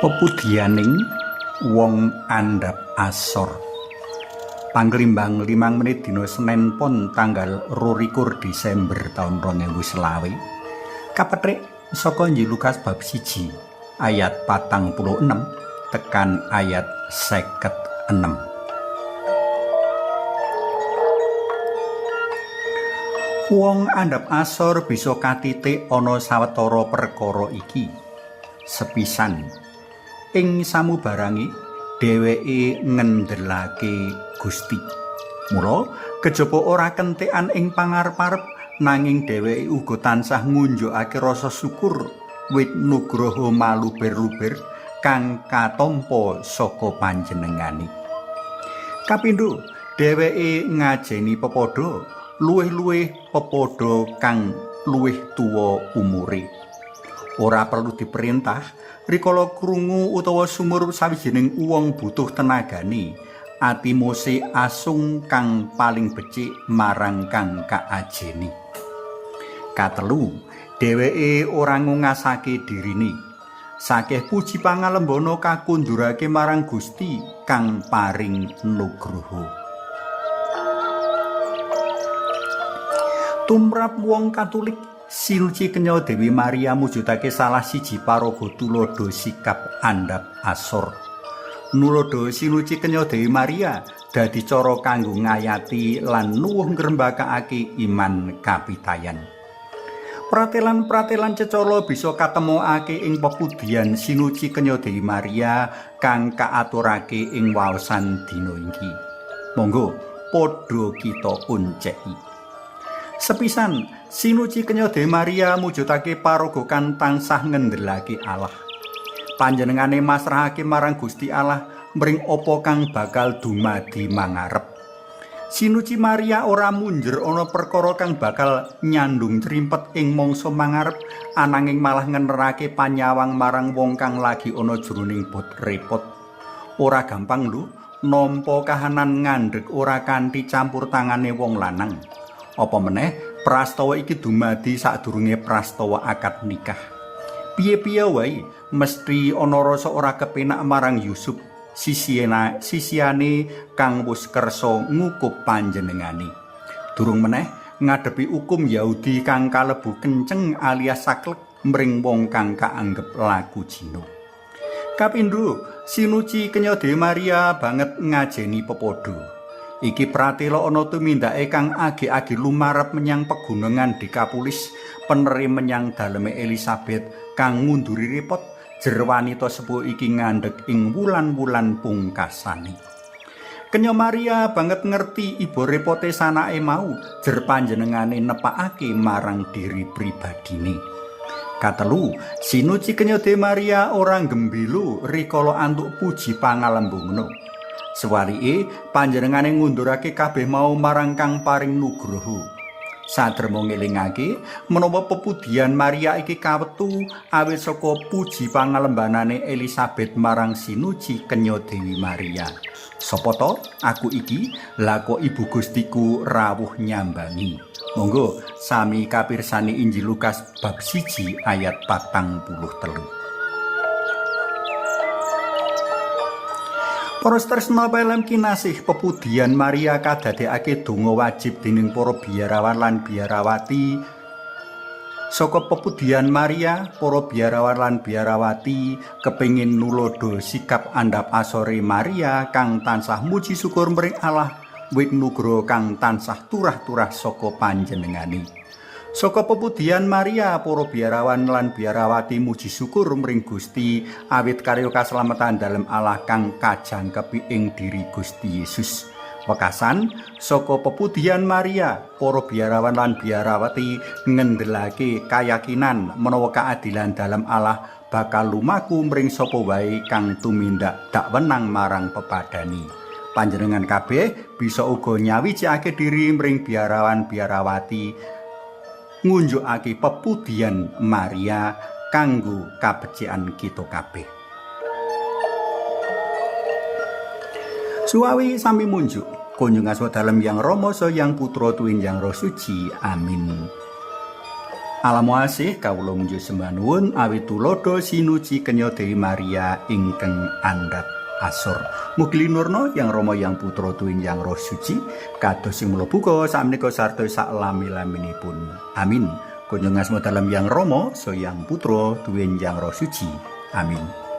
Pepudianing wong andhap asor. Pangrimbang 5 menit dina Senen Pon tanggal 22 Desember taun 2020. Kapethik saka Injil Lukas bab 1 ayat 46 tekan ayat 56. Wong andhap asor bisa katitik ana sawetara perkara iki. Sepisan, ing samubarange dheweke ngendelake Gusti. Mula kejaba ora kentekan ing pangarep-arep, nanging dheweke uga tansah ngunjukake rasa syukur wit nugroho maluber-luber kang katampa saka panjenengane. Kapindho, dheweke ngajeni pepadha, luwih-luwih pepadha kang luwih tuwa umure. Ora perlu diperintah, rikala krungu utawa sumur sawijining wong butuh tenagane, ati mose asung kang paling becik marang kang kaajeni. Katelu, dheweke ora ngungasake dirine. Sakeh puji pangalembana kakundurake marang Gusti kang paring nugroho. Tumrap wong Katolik, Sinuci Kenya Dewi Maria mujudake salah siji paraga tuladha sikap andhap asor. Nuladha Sinuci Kenya Dewi Maria dadi cara kanggo ngayati lan nuwuh ngrembakakake iman kapitayan. Pratelan-pratelan cecala bisa katemokake ing pepudian Sinuci Kenya Dewi Maria kang kaaturake ing waosan dina iki. Monggo padha kita onceki. Sepisan, Sinuci Kenya Dewi Maria mujudake paraga kang tansah ngendelake Allah. Panjenengane masrahake marang Gusti Allah mring apa kang bakal dumadi mangarep. Sinuci Maria ora munjer ana perkara kang bakal nyandung crimpet ing mangsa mangarep, ananging malah ngenerake panyawang marang wong kang lagi ana jroning bot repot. Ora gampang lho nampa kahanan ngandhek ora kanthi campur tangane wong lanang. Apa meneh prastawa iki dumadi sadurunge prastawa akad nikah. Piye-piye wae mesti ana rasa ora kepenak marang Yusuf, sisiyane kang wis kersa ngukup panjenengane. Durung meneh ngadepi hukum Yahudi kang kalebu kenceng alias saklek mring wong kang kaanggep laku jino. Kapindho, Sinuci Kenya Dewi Maria banget ngajeni pepadha. Iki pratela ana tumindake kang age-age lumarep menyang pegunungan Dekapolis, peneri menyang daleme Elizabeth kang ngunduri repot jer wanita sepuh iki ngandhek ing wulan-wulan pungkasane. Kenya Maria banget ngerti iba repote sanake mau, jer panjenengane nepakake marang diri pribadine. Katelu, Sinuci Kenya Dewi Maria ora gembilo rikala antuk puji pangalembungna. Sewalike, panjenengane ngundurake kabeh mau marang kang paring nugroho. Saderma ngelingake menawa pepudian Maria iki kawetu awit saka puji pangalembanane Elizabeth marang Sinuci Kenya Dewi Maria. Sapa to aku iki? Lah kok ibu Gustiku rawuh nyambangi. Monggo sami kapirsani Injil Lukas bab 1 ayat 43. Para tresna pelem kinasih, pepudian Maria kadadekake donga wajib dening para biarawan lan biarawati. Saka pepudian Maria, para biarawan lan biarawati kepengin nuladha sikap andhap asore Maria kang tansah muji syukur mring Allah wit nugroho kang tansah turah-turah saka panjenengane. Saka pepudian Maria, para biarawan lan biarawati muji syukur mring Gusti awit karya kaslametan dalem Allah kang kajangkepi ing diri Gusti Yesus. Wekasan, saka pepudian Maria, para biarawan lan biarawati ngendelake kayakinan menawa keadilan dalem Allah bakal lumaku mring sapa wae kang tumindak dak wenang marang pepadani. Panjenengan kabeh bisa uga nyawijake diri mring biarawan biarawati ngunjukake pepudian Maria kanggo kabecikan kita kabeh. Suwawi sami munjuk kunjung asma dalem Yang Rama Saha Yang Putra tuwin Yang Roh Suci. Amin. Alamu asih kawula munjuk sembah nuwun awit tulodo sinuci kenya Dewi Maria ingkang andhap asor. Mugi linurna Yang Rama Yang Putra tuwin Yang Roh Suci kados sing mula buka sakmenika sarta sak lami-laminipun. Amin. Kunjung asma dalem Yang Rama, so Yang Putra tuwin Yang Roh Suci. Amin.